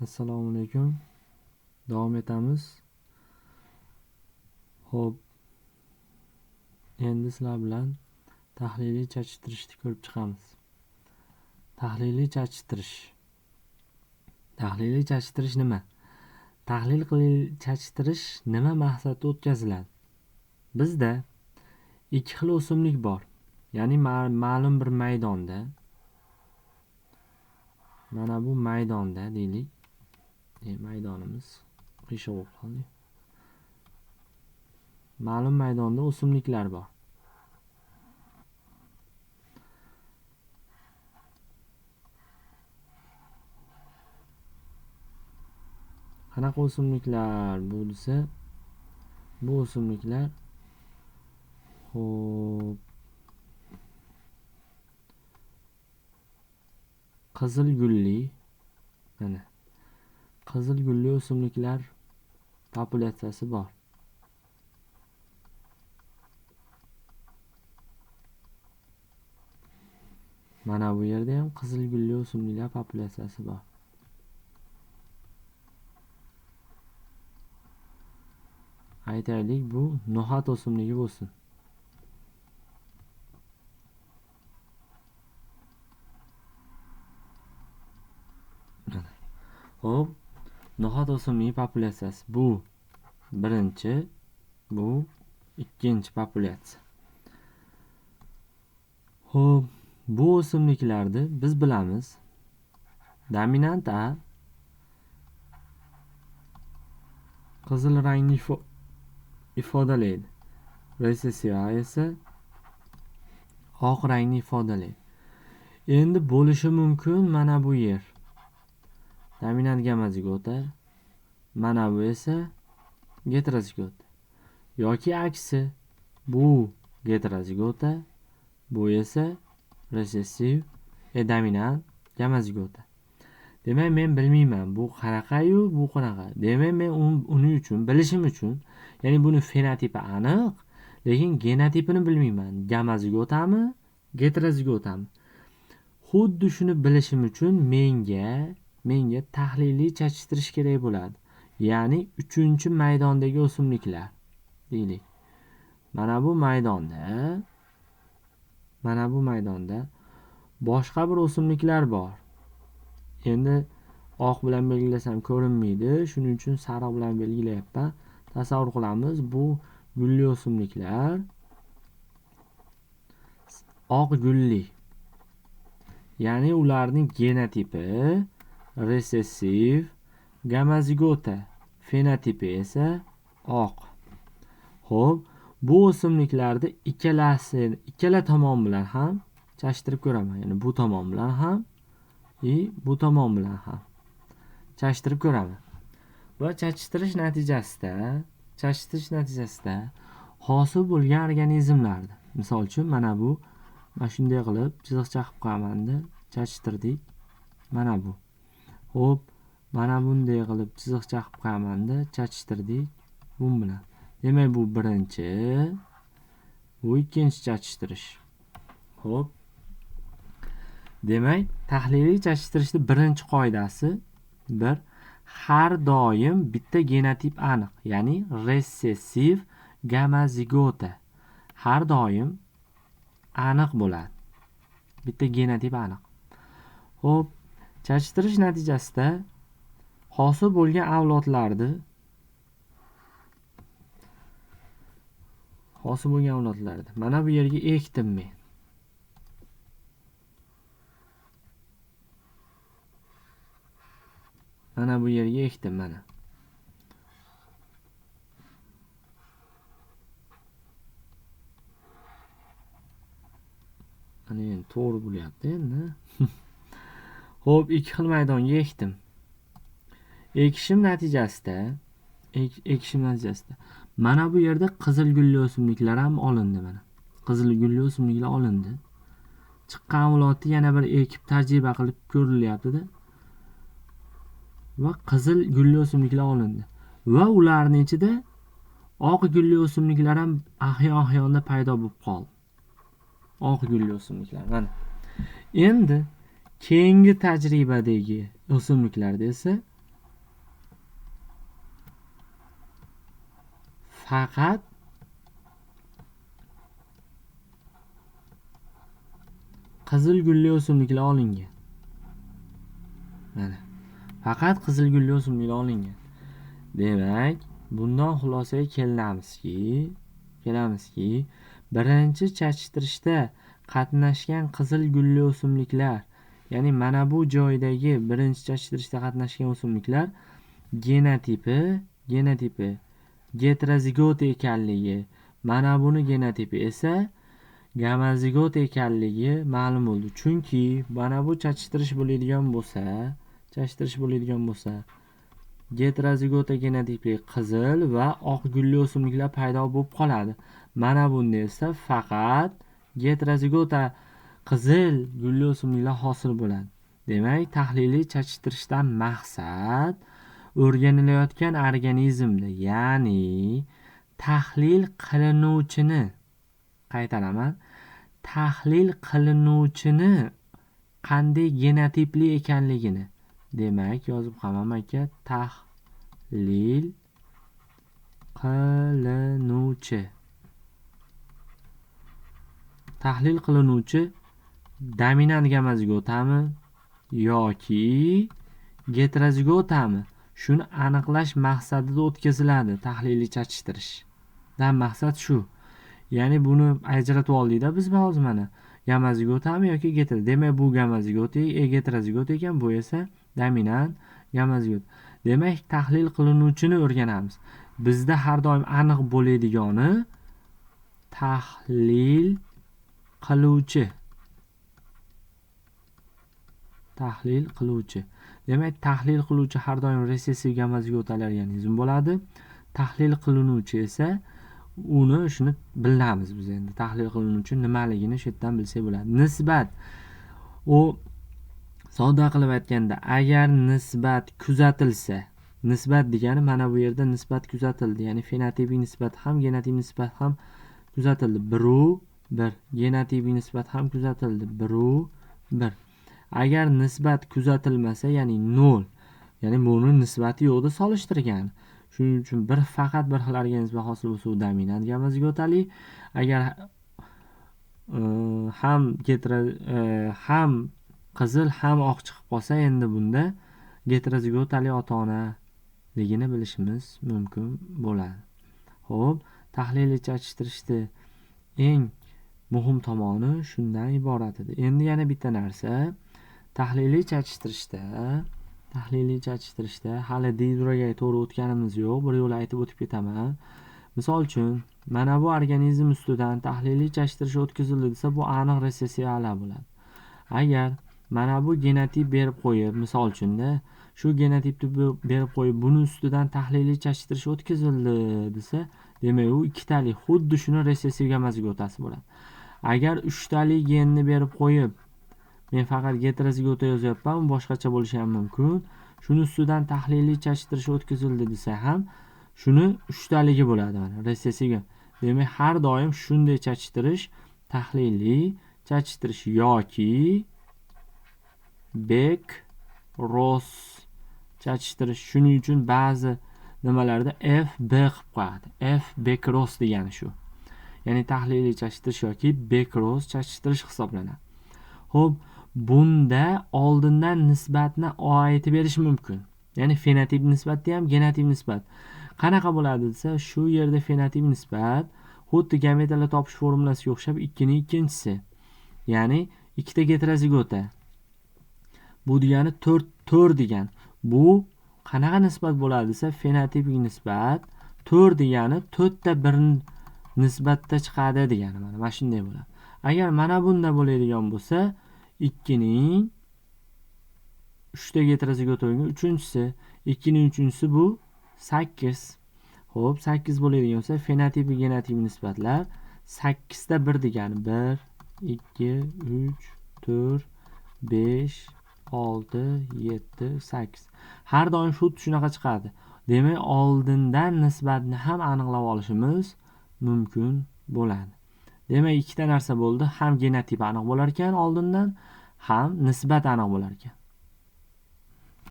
Assalomu alaykum. Davom etamiz. Xo'p. Endi sizlar bilan tahliliy chachishtirishni ko'rib chiqamiz. Tahliliy chachishtirish. Tahliliy chachishtirish nima? Tahlil chachishtirish nima maqsadda o'tkaziladi? Bizda ikki xil o'simlik bor. Ya'ni ma'lum bir maydonda, mana bu maydonda deylik. Maydonimiz qiyshiq bo'lib qoldi. Ma'lum maydonda o'simliklar bor. Qanaqa o'simliklar bu desa, bu o'simliklar xo'p, qizil gulli, mana qizil gulli o'simliklar populyatsiyasi bor. Mana bu yerda ham qizil gulli o'simliklar populyatsiyasi bor. Aytaylik, bu no'xat o'simligi bo'lsin. Xo'p, no'xat o'simligi populyatsiyasi bu birinchi, bu ikkinchi populyatsiya. Xo'p, bu o'simliklarni biz bilamiz. Dominant A qizil rangni ifodalaydi. Resessiv A esa oq rangni ifodalaydi. Endi bo'lishi mumkin mana bu yer dominant gamozigota, mana bu esa geterozigota yoki aksi, bu geterozigota, bu esa resessiv dominant gamozigota. Demak, men bilmayman bu qanaqa-yu, bu qanaqa. Demak, men uning uchun bilishim uchun, ya'ni buni fenotipi aniq, lekin genotipini bilmayman. Gamozigotami, geterozigotami? Xuddi shuni bilishim uchun menga tahliliy chachishtirish kerak bo'ladi. Ya'ni 3-maydondagi o'simliklar deylik. Mana bu maydonda, boshqa bir o'simliklar bor. Endi oq bilan belgilasam ko'rinmaydi, shuning uchun sariq bilan belgilayapman. Tasavvur qilamiz, bu gulli o'simliklar oq gulli. Ya'ni ularning genotipi resessiv gamozigota, fenotipi esa oq. Xo'p, bu o'simliklarni ikkala tomon bilan ham chashtirib ko'raman. Ya'ni bu tomon bilan ham bu tomon bilan ham chashtirib ko'raman. Va chachishtirish natijasida hosil bo'lgan organizmlarni, misol uchun mana bu, mana shunday qilib chiziqcha qilib qo'yamanda chachishtirdik. Mana bu. Xo'p, mana bunday qilib chiziqcha qilib qo'yamanda chachishtirdik bu bilan. Demak, bu birinchi, bu ikkinchi chachishtirish. Xo'p. Demak, tahliliy chachishtirishning birinchi qoidasi bir, har doim bitta genotip aniq, ya'ni resessiv gamozigota har doim aniq bo'ladi. Bitta genotip aniq. Xo'p, chachishtirish natijasida hosil bo'lgan avlodlarni mana bu yerga ekdim men. Mana bu yerga ekdim mana. Mana endi to'g'ri bo'lyapti endi. Xo'p, ikki xil maydonga ekdim. Ekishim natijasida mana bu yerda qizil gulli o'simliklar ham olindi mana. Qizil gulli o'simliklar olindi. Chiqqan avlodni yana bir ekib tajriba qilib ko'rilyapti-da. Va qizil gulli o'simliklar olindi. Va ularning ichida oq gulli o'simliklar ham ahyon-ahyonda paydo bo'lib qoldi. Oq gulli o'simliklar mana. Endi keyingi tajribadagi o'simliklarda esa Faqat qizil gulli o'simliklar olingan. Mana. Faqat qizil gulli o'simliklar olingan. Demak, bundan xulosaga kelamizki, birinchi chachtirishda qatnashgan qizil gulli o'simliklar, ya'ni mana bu joydagi birinchi chachtirishda qatnashgan o'simliklar genotipi geterozigot ekanligi, mana buni genotipi esa gamazigot ekanligi ma'lum bo'ldi. Chunki mana bu chachishtirish bo'ladigan bo'lsa, geterozigota genotipli qizil va oq gulli o'simliklar paydo bo'lib qoladi. Mana bunda esa faqat geterozigota qizil gulli o'simliklar hosil bo'ladi. Demak, tahliliy chachishtirishdan maqsad o'rganilayotgan organizmda, ya'ni tahlil qilinuvchini, qaytaraman, tahlil qilinuvchini qanday genotipli ekanligini. Demak, yozib qo'yaman aka, tahlil qilinuvchi. Tahlil qilinuvchi dominant gamazigotami yoki geterozigotami? Shuni aniqlash maqsadida o'tkaziladi tahliliy chachishtirish. Dan maqsad shu. Ya'ni buni ajratib oldikda biz hozir mana gamazigotami yoki getero. Demak, bu gamazigot, geterozigot ekan, bu esa dominant gamazigot. Demak, tahlil qilinuvchini o'rganamiz. Bizda har doim aniq bo'ladigani tahlil qiluvchi. Tahlil qiluvchi. Demak, tahlil qiluvchi har doim resessiv gamazigotali organizm bo'ladi. Tahlil qilinuvchi esa uni shuni bilamiz biz endi. Tahlil qilinuvchi nimaligini shu yerdan bilsak bo'ladi. Nisbat. U sodda qilib aytganda, agar nisbat kuzatilsa, nisbat degani mana bu yerda nisbat kuzatildi, ya'ni fenotipik nisbat ham, genotip nisbat ham kuzatildi. 1 1. Genotipik nisbat ham kuzatildi. 1 1. Agar nisbat kuzatilmasa, ya'ni 0, ya'ni buni nisbati yo'qda solishtirgan. Shuning uchun bir faqat bir xil organizm hosil bo'lsa, u dominant gamazigotali. Agar ham ham qizil ham oq chiqib qolsa, endi bunda geterozigotali ota-onaligini bilishimiz mumkin bo'ladi. Xo'p, tahliliy chachishtirishni eng muhim tomoni shundan iborat edi. Endi yana bitta narsa, tahliliy chachishtirishda hali deyduraga to'g'ri o'tganimiz yo'q, bir yo'la aytib o'tib ketaman. Misol uchun, mana bu organizm ustidan tahliliy chachishtirish o'tkazildi desa, bu aniq resessiv ala bo'ladi. Agar mana bu genotip berib qo'yib, misol uchun-da, shu genotipni berib qo'yib, buni ustidan tahliliy chachishtirish o'tkazildi desa, demak u ikkitali, xuddi shuni resessiv gamazigotasi bo'ladi. Agar uchtali genni berib qo'yib, men faqat geterozigota yozyapman, boshqacha bo'lishi ham mumkin. Shuni ustidan tahliliy chachishtirish o'tkazildi desa ham, shuni uchtaligi bo'ladi mana resessiv. Demak, har doim shunday chachishtirish tahliliy chachishtirish yoki Bek-Ross chachishtirish. Shuning uchun ba'zi nimalarda F B qilib qo'yadi. F Bek-Ross degani shu. Ya'ni tahliliy chachishtirish yoki Bek-Ross chachishtirish hisoblanadi. Xo'p, bunda oldindan nisbatni aytib berish mumkin. Ya'ni fenotip nisbatda ham genotip nisbat. Qanaqa bo'ladi desa, shu yerda fenotip nisbat xuddi gametalar topish formulasiga o'xshab 2ning ikkinchisi. Ya'ni ikkita geterozigota. Bu degani 4 4 degan. Bu qanaqa nisbat bo'ladi desa, fenotipik nisbat 4 degani 4 ta 1 nisbatda chiqadi degani mana shunday bo'ladi. Agar mana bunda bo'ladigan bo'lsa, 2ning 3 ta geterozigota bo'lgan uchinchisi, 2ning uchinchisi bu 8. Xo'p, 8 bo'ladigan bo'lsa, fenotipik genotip nisbatlar 8 ta 1 degani 1 2 3 4 5 6 7 8. Har doim shu shunaqa chiqadi. Demak, oldindan nisbatni ham aniqlab olishimiz mumkin bo'ladi. Demak, ikkita narsa bo'ldi. Ham genotip aniq bo'lar ekan oldindan, ham nisbat aniq bo'lar ekan.